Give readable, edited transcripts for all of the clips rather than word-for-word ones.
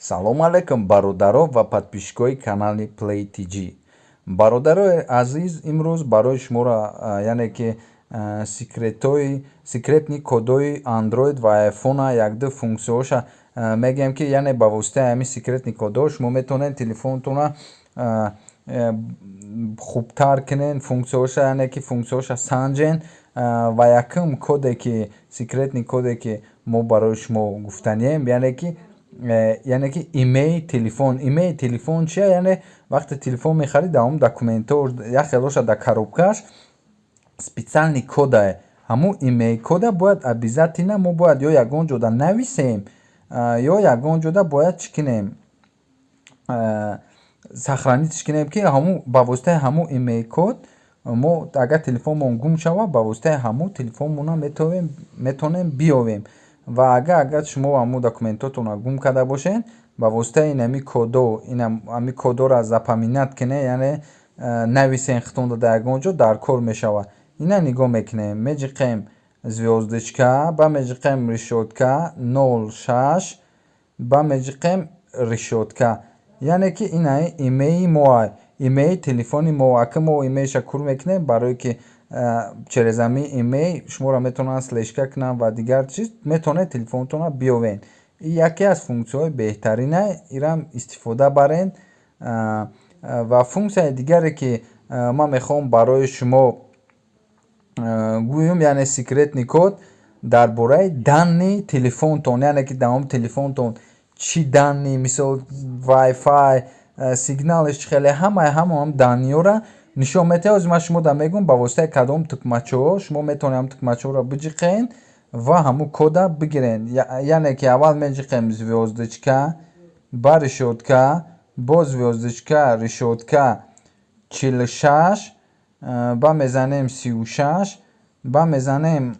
Салом алейкум, бародаро ва подписчикои канали Play TG. Бародарои азиз, имрӯз барои шуморо, яъне ки секретои, секретный кодои Android ва iPhone, якду функсияҳоша мегӯем, ки яъне ба воситаи ҳамин секретный кодҳо шумо метавонед телефонтонро хубтар кунед, функсияҳоша, яъне ки функсияҳоша санҷен. Ва якум коде ки, секретный коде ки мо барои шумо гуфтанием, яъне ки IMEI телефон. IMEI телефон чия? Яъне вақте телефон мехарӣ, дар ҳамон документҳо як хелоша дар коробкаш специальный кодае. Ҳамун IMEI кода бояд обязательно мо бояд ё ягон ҷода нависем, ё ягон ҷода бояд чӣ кунем, сохранить кунем, ки ҳамун ба воситаи ҳамун IMEI код мо агар телефонмон гум шавад, ба воситаи ҳамун телефонмона метавонем биёвем. Ва агар шумо ҳамун документотонро гум карда бошед, ба воситаи ин ҳами кодо, ҳами кодоро запоминать кунед, яъне нависен худтонро дар ягон ҷо, дар кор мешавад. Ина нигоҳ мекунем: меҷиқем звёздочка, ба меҷиқем решётка, 06, ба меҷиқем решётка. Яъне ки ина IMEI моа, IMEI телефони мо. Ака, мо IMEI ша кур мекунем, барое ки через ҳамин IMEI шуморо метавонанд слежка кунанд ва дигар чиз, метавонед телефонтонро биёвед. Ин яке аз функсияҳои беҳтарина, ирам истифода баред. Ва функсияи дигаре ки ман мехоҳам барои шумо гӯям, яъне секретный код дар бораи данные телефонтон, яъне ки дар ҳамон телефонтон чӣ данные, мисол Wi-Fi сигналш чӣ хеле, ҳамаи ҳамон данные ҳоро нишон медиҳад. Ҳозир ман шумо мегӯям, ба воситаи кадом тукмачаҳо шумо метавонед ҳамон тукмачаҳоро биҷиқед ва ҳамун кода бигиред. Яъне ки аввал меҷиқем звёздочка, ба решётка, бо звёздочка, решётка, 46, ба мезанем 36, ба мезанем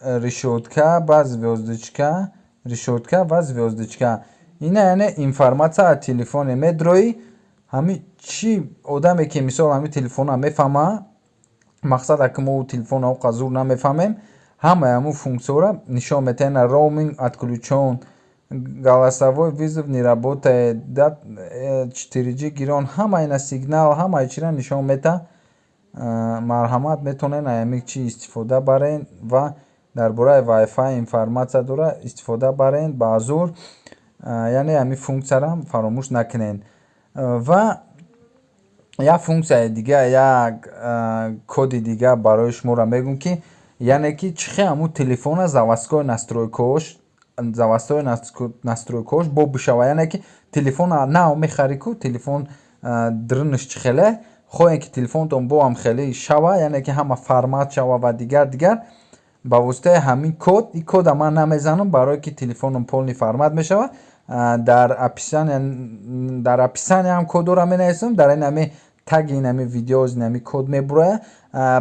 решётка, ба звёздочка, решётка ва звёздочка. Ина яъне информация аз телефоне медроӣ. Ҳамин чӣ одаме ки мисол ҳамин телефонро мефаҳма, мақсад, аки мо телефонро он зур намефаҳмем, ҳамаи ҳамун функсияҳоро нишон медиҳад: роуминг отключен, голосовой вызов не работает, 4G гирон, ҳама ина, сигнал, ҳамаи чиро нишон медиҳад. Марҳамат, метавонед аз ҳамин чиз истифода баред ва дар бораи Wi-Fi информация дора, истифода баред ба зур. Яъне ҳамин функсияро фаромӯш накунед. Ва як функсияи дига, як коди дига барои шуморо мегӯм, ки яъне ки чӣ хел ҳамун телефона заводской настройкаҳош, заводской настройкаҳош боб бишавад. Яъне ки телефона нав мехарӣ ку, телефон дрынаш чӣ хеле, хоҳем ки телефонтон боам хеле шава, яъне ки ҳама формат шава ва дигар дигар, ба воситаи ҳамин код. Ин кода ман намезанам, барое ки телефоном полный формат мешавад. Дар описания ҳам кодҳоро менависам, дар ин ҳами таги ин ҳами видео ин ҳами код мебурояд.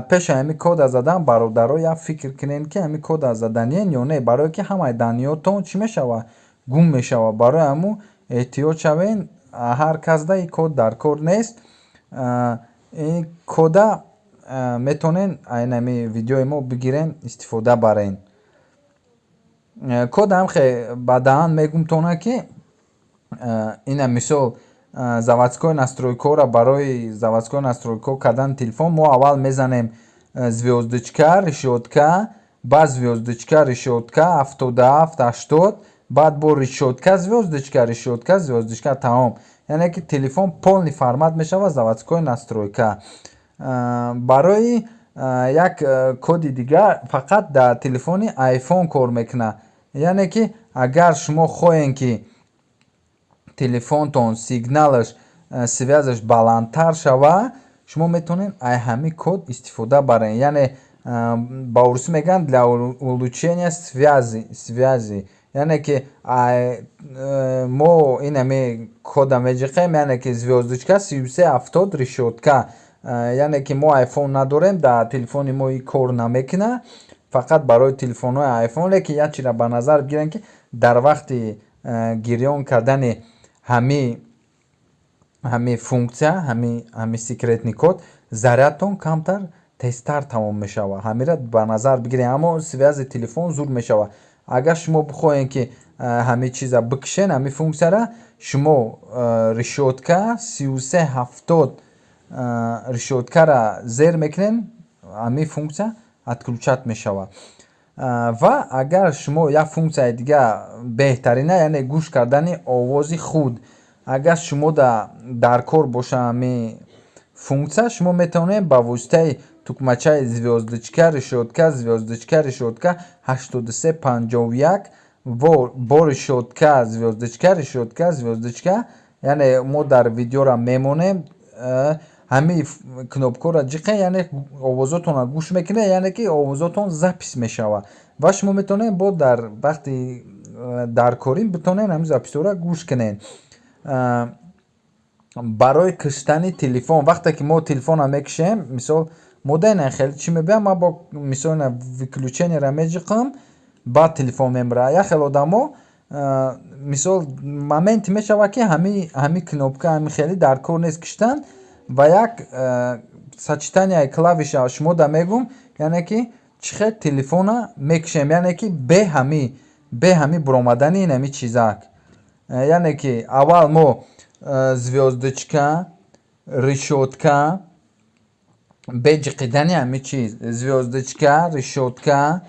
Пеши ҳамин кода задан, бародаро, як фикр кунед, ки ҳамин кода заданиен ё не, барое ки ҳамаи данные ҳотон чӣ мешавад? Гум мешавад. Барои ҳамун эҳтиёт шавед. Ҳар касда ин код дар кор нест. Ин кода метавонед ин ҳами видеои мо бигирен, истифода барен. Код ҳам хе ба даҳан мегумтона, ки ина мисол заводской настройкаҳоро, барои заводской настройкаҳо кардани телефон мо аввал мезанем звёздочка, решётка, баъд звёздочка, решётка, 77, 80, баъд бо решётка, звёздочка, решётка, звёздочка, тамом. Яъне ки телефон полный формат мешавад, заводской настройка. Барои як коди дигар фақат дар телефони iPhone кор мекунад. Яъне ки агар шумо хоҳем, ки телефонтон сигналаш, связь аш баландтар шавад, шумо метавонед ай ҳамин код истифода баред. Яъне ба урусӣ мегӯянд для улучшения связи. Яъне ки мо ин ҳами кода меҷиқем, яъне ки звёздочка, 33, 70, решётка. Яъне ки мо iPhone надорем, дар телефони мо ин кор намекунад, фақат барои телефонҳои iPhone. Лекин як чизро ба назар бигирем, ки дар вақти гирён кардани ҳами функсия, ҳами секретный код, зарядтон камтар тезтар тамом мешавад. Ҳамира ба назар бигирем, аммо связи телефон зуд мешавад. Агар шумо бихоҳем, ки Ҳамин чиза бикшен, ҳамин функсияра шумо решётка 3370 решёткара зер мекунед, ҳамин функсия отключать мешавад. Ва агар шумо як функсияи дига беҳтарина, яъне гӯш кардани овози худ, агар шумо дар кор боша ҳамин функсия, шумо метавонед ба воситаи тукмачаи звёздочка, решётка, звёздочка, решётка, 8351 бо решётка, звёздочка, решётка, звёздочка, яъне мо дар видеора мемонем, ҳамин кнопкаро ҷиқен, яъне овозотонро гӯш мекунед, яъне ки овозотон запись мешавад ва шумо метавонед бо дар вақти даркорӣ битавонед ҳамин записҳоро гӯш кунед. Барои киштани телефон, вақте ки мо телефонро мекушем, мисол, мода хеле чӣ мебиям, ман бо мисол выключениеро меҷиқам, баъд телефон мемирад. Як хел одамо, мисол, моменте мешавад, ки ҳамин кнопка, ҳамин хеле дар кор нест киштан ва як сочетанияи клавиша шумо да мегӯм, яъне ки чӣ хел телефона мекушем, яъне ки бе ҳамин буромадани ин ҳамин чизак. Яъне ки аввал мо звёздочка, решётка, бе ҷиқидани ҳамин чиз, звёздочка, решётка,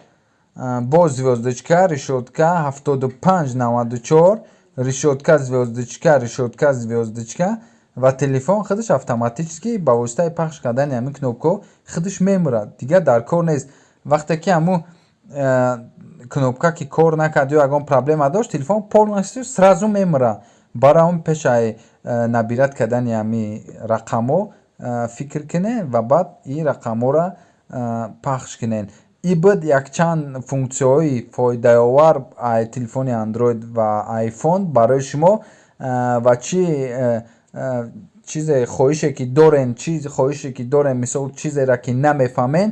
боз звёздочка, решётка, 7594, решётка, звёздочка, решётка, звёздочка ва телефон худаш автоматически ба воситаи пахш кардани ҳамин кнопкаҳо худаш мемурад. Дигар дар кор нест. Вақте ки ҳамун кнопка ки кор накард ё ягон проблема дошт, телефон полностью сразу мемурад. Барои он пешаи набирать кардани ҳамин рақамҳо фикр кунед ва баъд ин рақамҳоро пахш кунед. И буд якчанд функсияҳои фоидаовар телефони Android ва iPhone барои шумо. Ва чӣ чизе хоҳише ки дорен, чӣ хоҳише ки дорен, мисол, чизеро ки намефаҳмед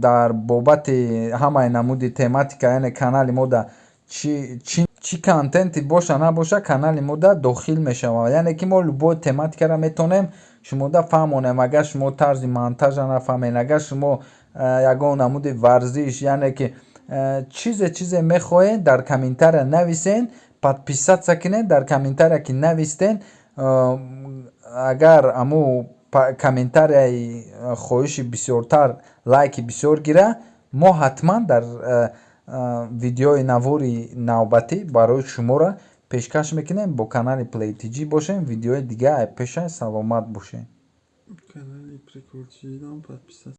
дар бобати ҳамаи намуди тематика, яъне канали мо да чӣ контенте боша набоша, канали мо да дохил мешавад. Яъне ки мо любой тематикаро метавонем шумода фаҳмонем. Агар шумо тарзи монтажа нафаҳмед, агар шумо ягон намуди варзиш, яъне ки чизе мехоҳед, дар комментария нависен, подписаться кунед. Дар комментария ки навистен, агар ҳамун комментарияи хоҳиши бисёртар, лайки бисёр гира, мо ҳатман дар видеои навори навбатӣ барои шуморо пешкаш мекунем. Бо канали Play TG бошем. Видеои дига пеша, саломат бошед. Канали Приколчидан подписаться.